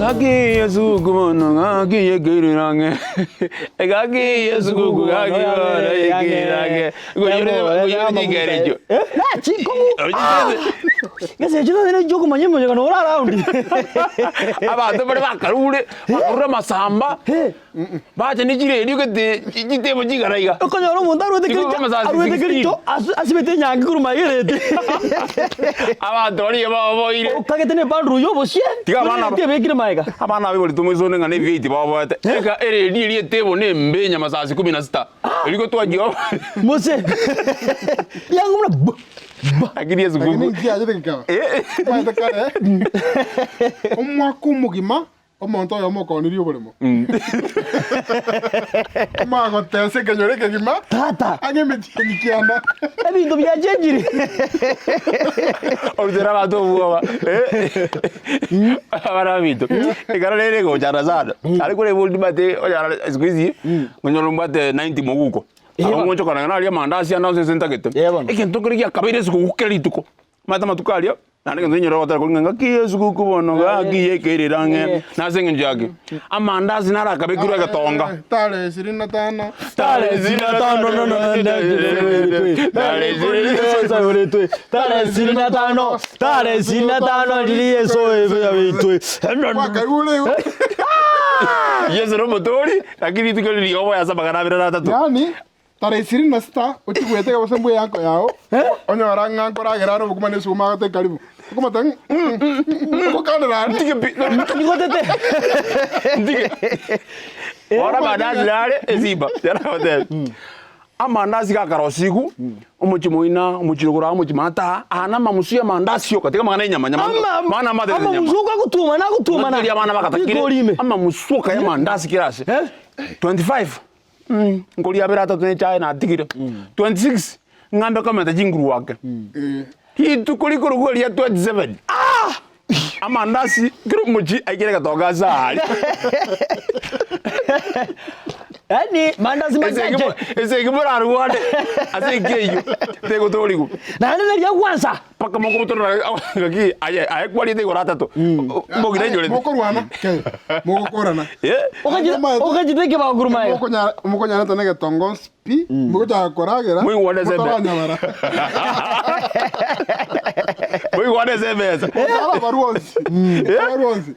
Ng'aki Yesu bono ng'aki yekeire ang'e Ng'aki Yesu ng'aki bono yekeire ang'e Ngoyore chikere echio Gese echio nonye ne okomanya emoyega nore around. Abanto bare bakarure bakarure amasamba bacha ne chiredio gete chitebo chigara iga. Okonyora omonto arwete Chikoba kericho amasasi arwete 16. kericho ase asibete enyangi korwa magerete. Abanto baria baoboire. Okagete ne ebanduru ya obosie, Tiga abana korende ebekire magega. Abana abaibori tomoisone ng'a ne ebieti baoboete. Eka eredio eria etebo ne embe nyamasasi kumi na sita. Erio gotwachia Mose yango buna bu bu. Lakini esukuku. Lakini inki yachete gekaba? Omanyete kare, omwaka omogima omonto oyomo okoonirie oboremo. Omanye gotesa ekenyoro ekegima, Tata. ang'e emetienyi kianda. Ebinto biachenchire. Orutere abanto obwoba. Abana baminto, ekero rero egochana sana, aria kore ebori mbate onyora siku hizi, onyore mbate 90 moguko. Eh, Aro bono. ngochokana naria amandasi ande onsi ase ntagete. Eh, bono. Egento keria giakabeire esiguku kera rituko, omanyete amatuko aria, naende egento ninyore gotera korwa ng'a ngaki esiguku bono gaki yekerire ang'e, Eh. nase eng'encho yaki, amandasi naro akabekirwe egetonga. Tarehe ishirini na tano. Tarehe ishirini na tano no no no Tarehe ishirini Tarehe Tarehe ishirini na tano, tarehe ishirini na tano ndiri Yesu oyobeitwe. Mwakaigure igo. Yesu nomotoori, lakini rituko riria oboe ase amagana abere na atato. Yaani tarehe ishirini na sita ochigwete gose mbwe yanko yao onyora ng'a nkoragera are obokima na esuguma agote karibu okomata ng'a ogokanera are Ntige pi, Nigotete. ntige. Bono amandasi nare esimba, yaragotebia. Amandasi gakarosigwa, omochie moina, omochie igoro aa, omochie maata aa, aya namamusu y'amandasi yoka, tiga amang'ana y'enyama, nyama, Ama- amang'ana amatere nyama. amamusu okagotuomana agotuomana. Ng'aki eria abana bagatakire, Rikori ime. amamusu oka y'amandasi kera ase. Eh? 25, nkoria abere atato ne echae natigire. 26, ng'ambe komenta chinguru ake. Rituko rikorokwa ria 27, amandasi kera omochie aikere egetoka ase aaria. Yaani mandazi machache. Ase eki morarwane ase eki eyio tegotoorigwa. Naende naria gwansa. Mpaka mokobutorora ngaki aye aye kwariete igoro atato mbogina inyorete. Mokorwana ke mogokorana. Eh. Okachete ekebao korwa magega. Mokonyara mokonyarete na egetongo pi mogochaka koragera Moigwane ase emesa. motaranyabara. Moigwane ase emesa. Otara abarwa onsi. Otara abarwa onsi.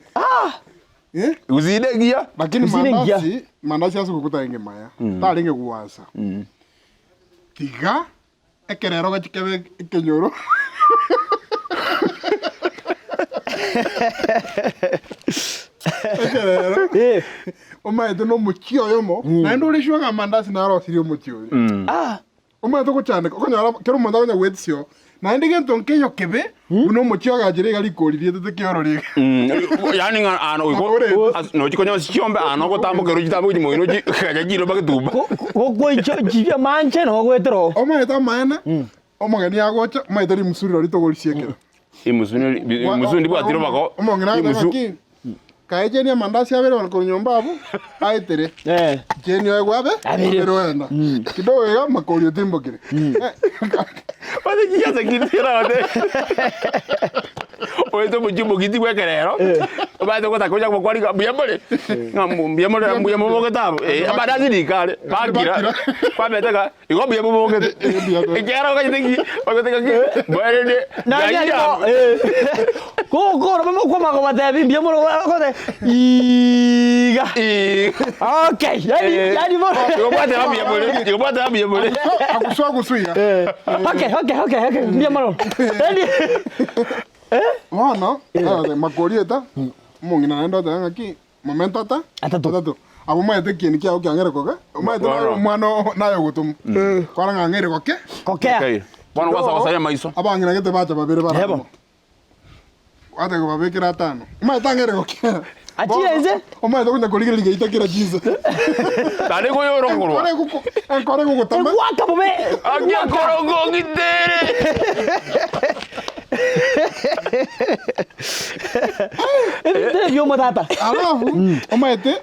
Eh? Gusii nengiya. Lakini Gusii nengiya. mandasi, mandasi ase ogokuta arenge maya, tarenge gwansa. Tiga ekerero gochi kebe ekenyoro. Ekerero Eh. omaete na omochie oyomo, naende ore sure ng'a amandasi narosirie omochie oria. Ah. Omanyete ogochandeka, okonyora kera omonto akonya goetisia oo, naende gento nkeiyo kebe, buna omochie ogachire iga rikori rietete kiororo iga. Yaani ng'a ano oiko Ore. as- nochi konya ase chiombe ano ogotamboka ero chitamboke chimoino chi gacha chire mpaka etumba. Gokoicha chibia manche nabo goetera oo. Omanyete amaene, omogeni agocha, omanyete rimusu rirorio togorisiekera. Rimusu neri rimusu ndibwati robako, Omong'ina agoteba rimusu. ng'aki, kae Jane amandasi abere bare korwa nyomba abwo, aetere. Eh. Jane oegwe abe, Abere. abere oenda. Kidogo iga, makori otimbokire. Base chiasa kitira Oete omochie omogiti bw'ekerero, omanyete gotaka gocha gokwana ng'a mbuya more, ng'a mbuya more mbuya mobogete abwo, eh, amandasi riko are, bakira, kwamete ng'a igo mbuya mobogete, ekiagera okanyete ki, okanyete ng'aki, mwerende, Nani ngai arimo yabo. eh. Gokora mokwama kobatebi mbuya more ogote iga. Okay, yani Eh. yani bono. Igo bwateba mbuya more, igo bwateba mbuya more. Aguswa aguswa iga. Eh. Okay, okay, okay, okay. Mbuya mono. Yani Bono, eh, makori eta, omong'ina naende oteba ng'aki, momento ata, Atato. atato. Abwo omanyete ekieni kiago kiang'eire koke, omanyete naye Bono. omwana oo naye ogotoma. Kwarora ng'a ang'eire goke, kokea. Okay. Bono gwasagosaria amaiso. abang'ina gete bacha babere Ebo. barabwo. Gwataka kobabekera atano. Omanyete ang'eire gokea. Achire inse. Omanyete okonya korigereria geita kera chinsa. Tari koyora okorwa. Enkoro egoko- enkoro egogotama. Egwaka bobe. Akia korongo ng'itere. Ebinto ebi omotata. Alafu, omanyete,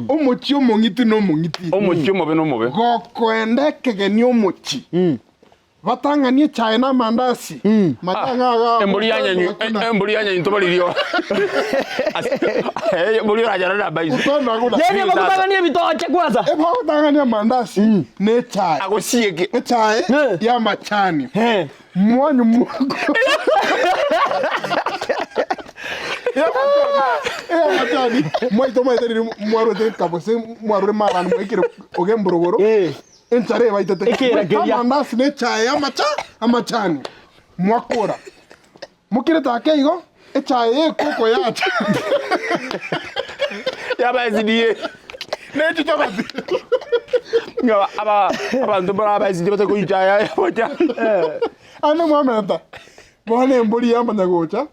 omochie omong'iti na omong'iti. Omochie omobe na omobe. Gokoenda ekegeni omochie. Batang'anie echae na amandasi, manya ng'a iga Embori yanyenyu, gokuna. embori yanyenyu tobaririo. Embori oranyare na amaiso. Gokuna guna. Yaani abagotang'ania ebitoche kwanza. Ebagotang'ania amandasi na echae. Agosieke. Echae Eh. ya amachani. Eh. Mwanyu mwako. Ya amachani. Mwaito mwaete riri mwarwete kabose mwarure marani mwaikire oge mborogoro. Eh. Enchara ebaitete. Ekeera keria. Amandasi na echae y'amacha amachani. Mwakora. Mokirete ake igo, echae y'ekoko yacha. Yaba SDA. Ne chichapati. Ng'a aba abanto mbare aba SDA batari konywa echae y'amachani. Ande mwamenta. Bono embori yamanya gocha.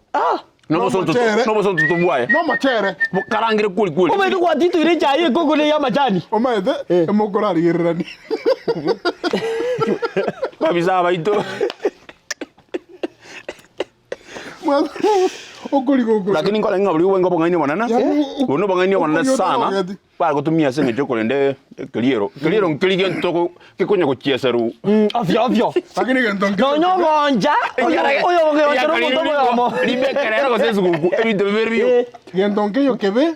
Nomochere. Nomosonto tobwaye. Nomochere. Bokarangire kweli kweli. Omaete gwatitoire echae ekoko ne y'amachani. Omaete emokorarigererania. Babisa baito. Okoriga okori. Lakini nkore ng'a bori bwenga obong'aini obonene. Obo nobong'aini obonene sana. Bagotumia ase eng'encho yokorenda ekeriero. Ekeriero nkeri gento gekonya gochieserwa. Ovyo ovyo. Lakini egento nkere. Nonya ogoncha, oyo ogocha nomonto oyomo. Rimbe ekerero gose esuguku, ebinto bibere bio. Gento nkeiyo kebe,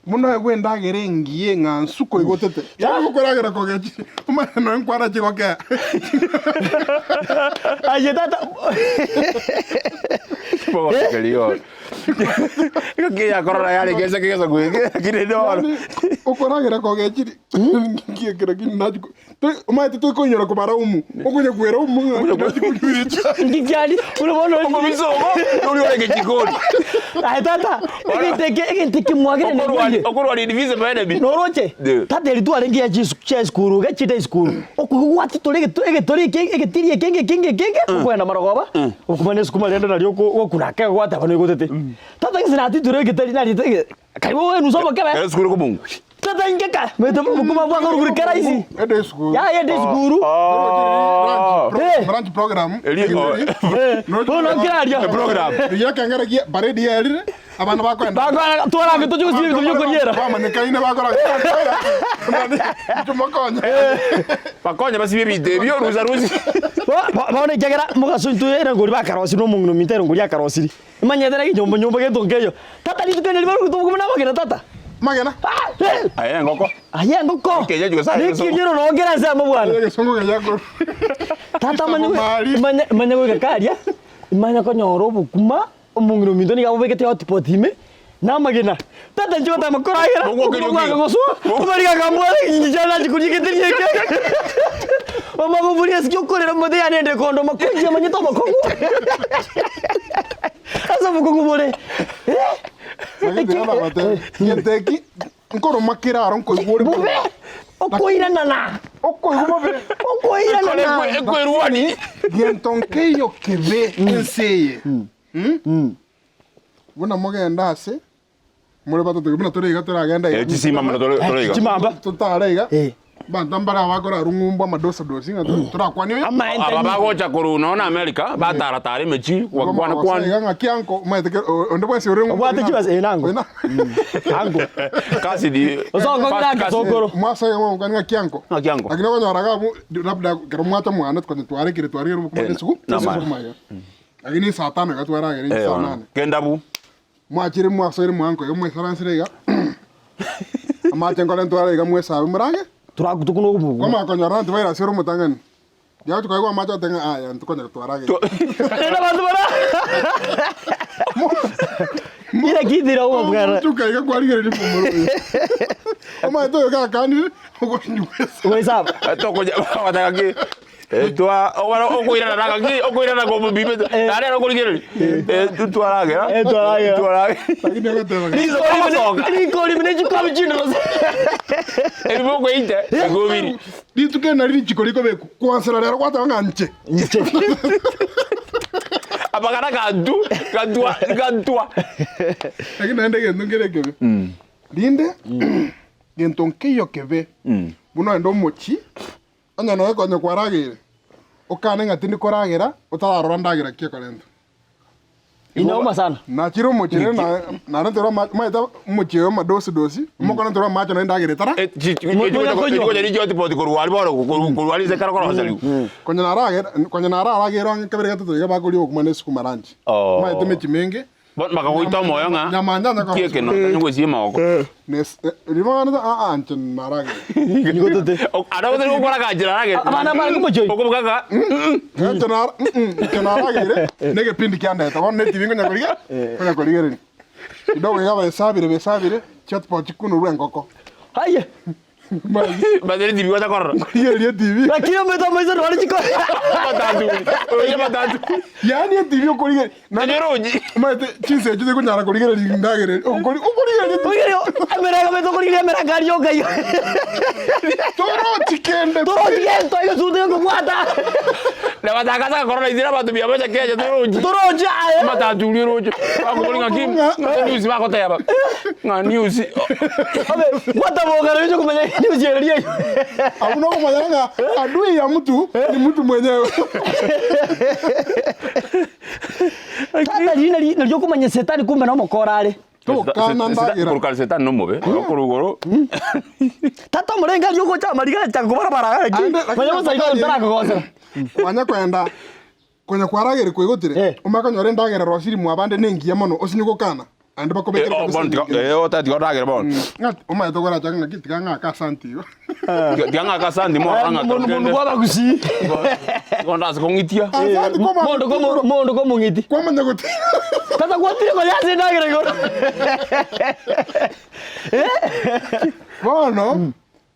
buna oegwe endagera engiya eng'ansu koigotete. Yaani gokoragera kogechi, omanye nonya nkwara chigokea. Aye tata. Bogotekeria bono. Ngaki yakorora yare gese kegesa gweke, lakini rende bono. Yaani okoragera kogechiri, nki lakini nachi omanyete tokoinyora kobaraumu, okonya kweraumu ng'a nachi konywa echae. Nki kiani, buna bono Omobisa obo, noria orenge chikoni. Aye tata, egento eke egento eke mwagere Okorwari nenyorie. okorwari divisible enemy. Noroche? Yeah. Tata eri twarenge ya chisu chia esukuru, iga chiete esukuru, okoigwa gwatitora egeto egetori eke egetiri ekenge ekenge ekenge, okoenda marogoba, okomanya esukuma rende nario oko ogokuna ake gwateba noigotete. Tata gese natiture egetari nariete ege karibu enusu omokebe. Kere esukuru ekobongwa. Tata inche ka, maete obokima bwakorwa kera isi. Ende esukuru. Yaya ende esukuru. Oh. Eh. Branch program. Eri- oh. Eh, bono nkeraria. Program. Rigia ekengere gie parade yerire, abana bakoenda. Bakwana twarange toche gosiba ebinto bia okoriera. Bamanyekaine bakora inche mokonye. Bakonye basibie ebinto ebio rusa rusi. Bono ekiagera mogaso intwe erongori bakarosirie na omong'ina ominto erongori akarosirie. Imanyete naki nyomba nyomba gento nkeiyo. Tata rituko eri ribaru gotoka buna amagena tata. Amagena? Ah! Eh! Aye engoko. Aye engoko. Ekenywa chigosare Neki egesongo. erio noro kera ensemo bwana. Egesongo keria korwa. Tata manye Mari. manye manye goika karia, imanye konyora obokima, omong'ina ominto nigo abobegete hotpot ime, na amagena. Tata inche gotama koragera, Bogwokeria obokima bwange okiga. gosoa, omariga akambwata ekinyi chiane nachia koria egeteri eke. Amagoburia asike okorera omote yane ende kondoma konchi amanyete obokong'u. Ase obokong'u bore. Lakini tiga nabatebie, gento eki nkoroma kere aro nkoigwa ore Bobe! bobe. Okoiranana! Okoigwa bobe. Okoiranana! Ekwerwani. Gento nkeiyo kebe ense eye. Buna mogende ase More batato buna tore iga toragenda iga. Eh, chisima muna tore tore iga. Chimamba. Totare iga. Eh. Banto mbare abakora rung'umbu amadosadosi ng'a torakwanie oyo. Amaente Aba bagocha korwa nonya na America, bataratara emechie, gokwana kwana. Iga ng'aki anko omanyete ke onde bwensi ore ng'umbu. Obwate chibesa, eh, nango. Ango. Kasi di Osoko first ng'aki kasi. sokoro. Mwasoa iga mwagokwana ng'aki anko. Ng'aki anko. Lakini okonyora iga abwo labda ekero mwacha mwane konya twarekire twaregire obokima Eh, na esuku. na amaya. esukuma iga. Lakini saa tano iga twaragera Eh, saa bono. nane. Kendabu. Mwachire mwasoire mwanko iga mwaisaransire iga, amache nkore ntware iga mwesabe morange, Turagutuku na obobugu. kwamanya konyora antivirus ore omotang'ani, riagochi koegwa amache otebe ng'a aya ntokonyara gotwara iga. Rende abanto bara Ira kitira obobwera. Ogotuka iga kwarigereria momura oyo. Omanyete oyo gakanire, ogochia goesaba. Goesaba. Tokonya bataka ki Eh, twa obara okoirana naka ki okoirana komobibete nare ero okorigereria Eh, tu- twaragera Eh, twaragera. twaragera Lakini ogoteba ng'a Riso ogosoka Rikori mine chikobi chindoro. ebiboko ite ekobiri rituko eri nari richiko rikobekwa, kwansera rero gwateba ng'a nche. Nche. Abagana gantu gantwa gantwa Lakini naende egento nkere ekebe, rinde gento nkeiyo kebe, buna ogende omochie, Onye noe konya kwarageire, okane ng'a tindi koragera, otararora ndagera ki ekorentwa. Inauma sana. Nachire omochie rende na- narenterwe ama- omanyete omochie oyo amadosi dosi, omokorenterwa amache nonye endagera etara, Chigocha richotipoti korwa aria bono korwa aria ase ekero okoroserigwa. konya naragera konya nararagere ang'e kabere gatato iga bakoria obokima na esukuma lunch. Oh. Omanyete emechie menge, Bono bakagoita omoyo ng'a Nyama njanya ki eke notanya goesia emagoko. nes riria bono aa inche naragere. Nyigotete. Aro gotari gokora ganchera aragere. Abana mbare komochie oyio. Okoboka ng'a Inche nara inche narageire na egepindi kiandeta bono na etibi nkonya korigia nkonya korigereria. Kidogo iga besabire besabire, chiatipao chikunurwe engoko. Aye. Mbasere etibi gocha korora. Nkorigereria etibi. Lakini omanyete amaiso nore chiko. Amatatu. Oye amatatu. Yaani etibi okorigereria. Nonye roji. Omanyete chinsa echio tikonyara korigereria endagera eria, okori okorigereria etibi. Oigere emerego omanyete okorigereria emerego aria yoka igo. Torochi kende pi. Torochi gento egesunte gekobwata. Na batakaza korora intwe abanto mbuya bacha Kenya torochi. Torochi aye. Amatatu oria oroche. Bakobori ng'aki ng'a news bagoteba. Ng'a news. Obe gwataboka nario oche komanya news ere eyio. Abwo nokomanya ng'a adui ya mtu ni mtu mwenyewe. Tata riria nari nario okomanya setani kumbe nomokora are. Tokana ndagera. Korokana setani nomobe, korwa igoro. Tata omorenge aria ogocha amariga agacha kobarabara gaki, Ande, lakini manya bosa igo afadhali- ntarakogosera. Kwanya kwenda konya kwarageire kwaigotire Eh. omanye konyora endagera rosiri mwabande nengiya mono osinye gokana ande bakobekere Eh, oh, kabisa bono tiga- enyinge. eh, otari tiga oragere bono. Ng'a omanyete okoracha ng'aki tiga ng'ake asanti igo. Tiga tiga ng'ake asanti moro ng'ake Mundu mundu kende. bw'abagusii. Igo ndase kong'itia. Asanti kwamanya Mundu komo mundu komong'iti. kwamanya goti Tata gwatire konya ase endagera igoro. Bono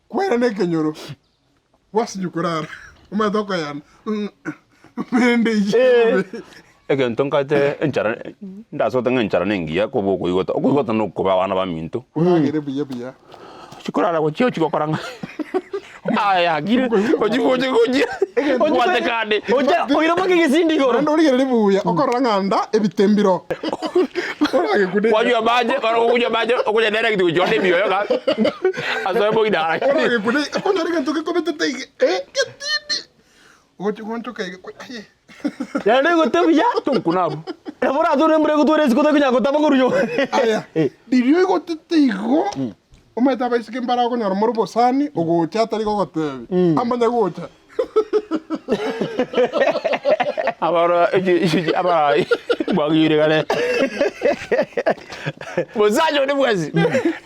kwairana ekenyoro Gwasinywa korara, omanyete okoyana, rende Eh. Egento nkaete enchara ndasote ng'a enchara nengiya koba okoigota, okoigota na okoba abana baminto. Oragere buya buya. Chikorara gochia ochia gokora ng'a aya akire gochia gochia gochia obwate kande. Ocha oire mpaka egesindi igoro. Naende origererie buya, okorora ng'a nda ebite mbiro. Oragekune Kwanywa amache, bono okonya amache, okonya direct gochia onde emioyo ng'a asoe moino ara. Oragekune, okonyora egento gekobetete iga, eh, getindi. Ogochi goonchoka iga, kwe aye. Naende oigote buya, Tonkuna abwo. nabo oratore embura egotwara isiko otakonyara gotama korwa nyomba. Aya, riria oigotete igo, omanyete abaiseke mbare okonyora more obosani, ogocha atari gogotebia, amanye gocha. Abaro echi abarai bwagire kare. Mosacha onde bwensi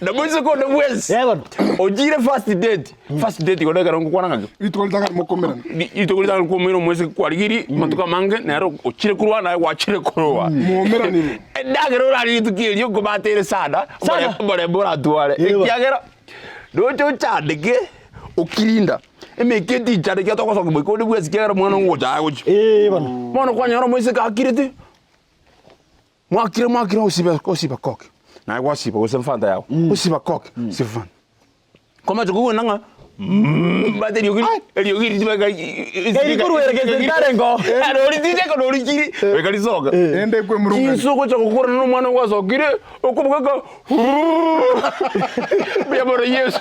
na moiseke onde bwensi Eh bono. ochire first date, first date igo nekero ngokwana ng'aki Rituko ritang'ani mokomerana. rituko ritang'ani kwomera omoiseke kwarigirie amatuko amange nere ochire korwa naye gwachire korwa. Mwomeranire. Endagera orarie rituko erio nkobatere sana, Sana. omorembe oratware Eeh. ekiagera roche ochandeke okirinda. Emeke etichare ekiagera togosoka moika onde bwensi ekiagera omwana ogocha agochia. Ee bono. Bono kwanyora omoiseke akirete, mwakire mwakire osibe osiba coke, naye gwasiba gose efanta yago, osiba coke, osiba efanta. Kwamacha kogwena ng'a mbate eriogi eriogi eri tibaka Eri korwera gese ntarengeo. Noritincheka norikiri, goika risoke. Ende ekwemurungania. Chinsa ogocha gokorana na omwana gwasokire, okobuga ng'a mbuya mono Yeso.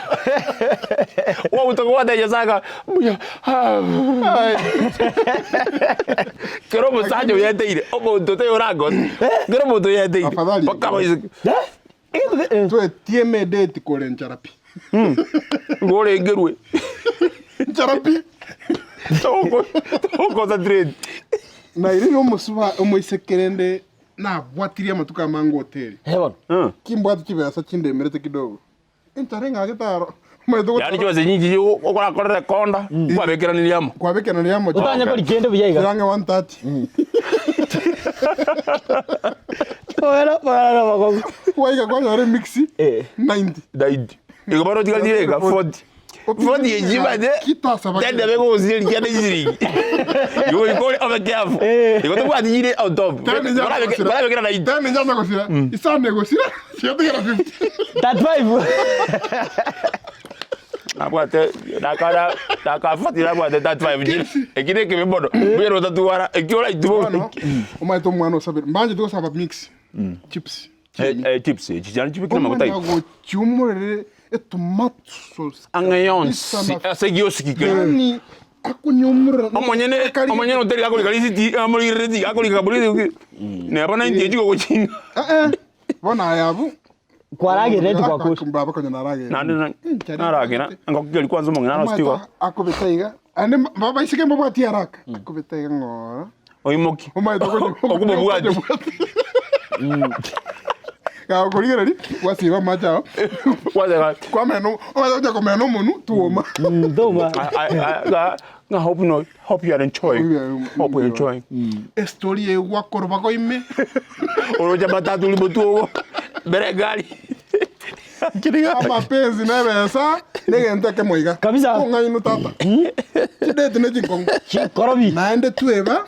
Gwabuta kobwata Nyasaye ng'a mbuya Kera omosacha oyeteire, omonto taiyo orangose, kera omonto oyeteire, Afadhali. mpaka abaiseke. Twetie emedeti kore nchara pi. Igo orengerwe. Nchara pi. Toko toconcentrate. Nairire omosuba omoiseke rende nabwatirie amatuko amange hoteli. Eh bono. Kimbwate chibesa chindemerete kidogo. Enchara eng'ake taro. Omanyete Yaani gotara chibesa nyingi chiria okorakorere konda, kwabekeranirie amo. kwabekeranirie amo Otanye kori kende buya iga. chire ang'e 130. Bogera bogera bokongu. Kwaika kwanyora emix Eh. 90. 90. Igo bono otigarire iga 40. 40 echi manye, Kitasaba tende begogosiria kianda chisiringi. Igo goika ore obe careful. Eh. Igo tobwati chire on top. Tende nyama Barabeke- gosira. barabekera 90. Tende nyama gosira. Isano egosira. Chiatigara 50. 35. Nabwate nakara nakafuatira nabwate 35 chire. Eki nekebe mono. Mbuya notatwara eki oraitwe Bono omanyete omwana osabire. Mbanchete gosaba mix. Chips. Eh, eh, chips echi chiani chibekire amaguta Omwana igo. gochiumorere etomato sauce. Ang'e yonsi Kabisa na ase giosiki kere. Yani. Akonyomorora. Omonyene omonyene otari gakorika risiti amorigerereti gakorika kaburi neba nainche echi gochinga. Eh eh. Bono aye abwo. Kwaragerereti gwakosha. Baba konya naragera. Naende na- naragera ngokigeri kwanza omong'ina aroseti igo Akobeta iga. Ande babaiseke mbabwati haraka. Akobeta iga ng'ora. oimoki Omaete okonye- Okomobwati. Gakorigereria, gwasiba amache ao. Gwateba, Kwamena omanyete gocha komena omonwe, twoma. Toma. I, I, I, I hope no, hope you are enjoying. Hope you are enjoying. Estory eye gwakorwa bako ime. Oroche matatu uri motwe ogo. Mbere egari. Kiriga. Amapenzi na ebesa na egento ekemo iga. Kabisa. Ong'ainu tata. Chidate ne chinkong'u. Chikorobi. Naende tweba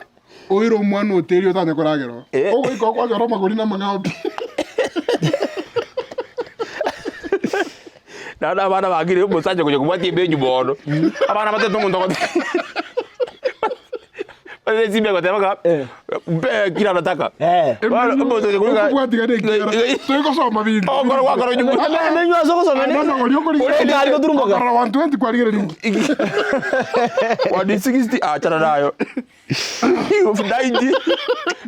oire omwana oteria otanye koragera oo. Eh. Ogoika okwanyora amagori na amang'ao pi. Naende abana bakire omosacha gocha kobwatia emenyu bono. Abana batete omonto ogote Batete esimba egoteba ng'a Eh. mpe kila nataka. Eh. Bono omonto ocha korika Okobwatia gane ekiagera toigosoma binto. Okoro gwakora onyuma. Emenyu ase ogosoma Aya namagori okorigereria. Ore egari goturumboka. Okorora 120 kwarigereria inki? 160 achana nayo. 90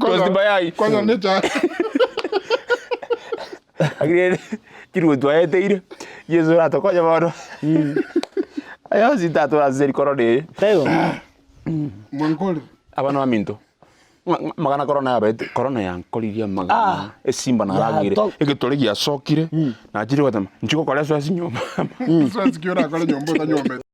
toast mayai. Kwanza necha. Lakini chirwe twaeteire Yesu oratokonye bono. Aya onsi tatoraseria korona eye. Taibo. Mwankore. Abana baminto ng'a- ng'a- amagana korona yabaete korona yankoririe amagana Ah. esimba naragire Yato- egetore giasokire nachire gotema nchi gokora esoesi nyomba Sasa sikio orakore nyomba otanyomete.